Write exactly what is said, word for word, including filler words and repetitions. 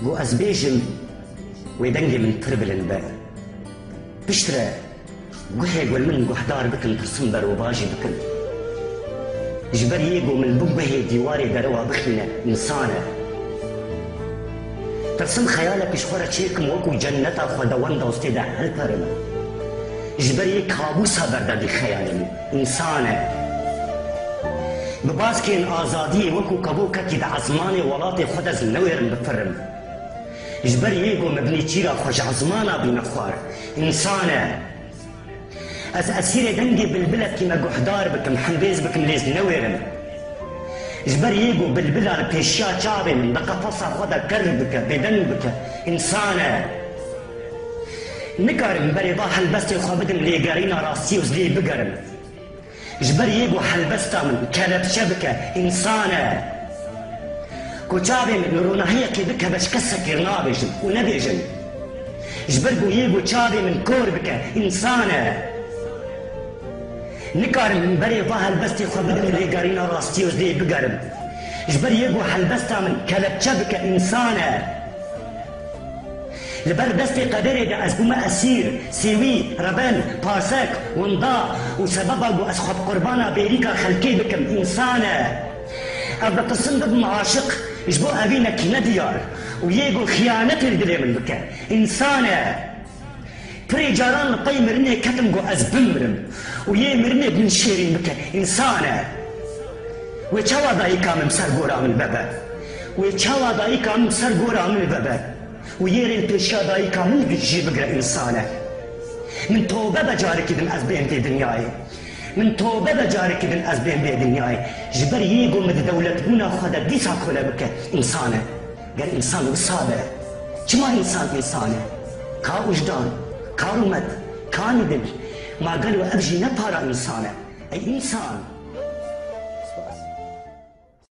Ku ez bêjim, wê dengê min pir bilind be. Piştre guhê gul min guhdar bikin, tirsim berovajî bikin. Ji ber yê ku min bi guhê dîwarê derewa bixîne, însan e. Tirsim xeyalekî ji xwe re çêkim, wekû cenneta xwedewenda û stê de hilperim. Ji ber yê kabûsa berdevî xeyalê min, însan e. Bi baskên azadiyê wekû kevokekî di ezmanê welatê xwe de ez newêrim bifirim. Ji ber yê ku min bi nêçîra xwe ji ezmana bîne xwar, însan e. Ez esîrê dengê bilbilekî me guhdar bikim, hembêz bikim, lê ez newêrim. Ji ber yê ku bilbila li pêşiya çavê min di qefesa xwe de ker bike, bêdeng bike, însan e. Nikarim berê va helbestê xwe bidim lêgerîna rastiyê û ez lê bigerim. Ji ber yê ku helbesta min kelepçe bike, însan e. Ku çavê min ronahiyekê bikeve, ji kesekê nabêjim û nebêjim. Ji ber ku yê ku çavê min kor bike, însan e. Nikarim min berê va helbestê xwe bidim lêgerîna rastiyê û ez lê bigerim. Ji ber yê ku helbesta min kelepçe bike, însan e. Li ber destê qederê de ez bûme esîr, sêwî, reben, parsek, winda û sebeba ku ez xwe bi qurbana bêrîka xelkê bikim, însan e. Ez ditirsim bibim aşiq, ji bo evînekî nediyar û yê ku xiyanetê li dilê min bike, însan e. Pirê caran li pey mirinê ketim ku ez bimirim û yê mirinê bi min şêrîn bike, însan e. Wê çawa dayika min bi ser gora min vebe? Wê çawa dayika min bi ser gora min vebe? Û yê rê li pêşiya dayika min jî bigire, însan e. Min tobe be carekî din ez bêm vê dinyayê. Min tobe be carekî din ez bêm vê dinyayê. Ji ber yê ku min di dewletbûna xwe de dîsa kole bike, însan e. Ger însan wisa be, çima însan însan e? Ka wijdan, ka rûmet, ka nîdil, ma gelo ev jî ne para însan e? Ey însan!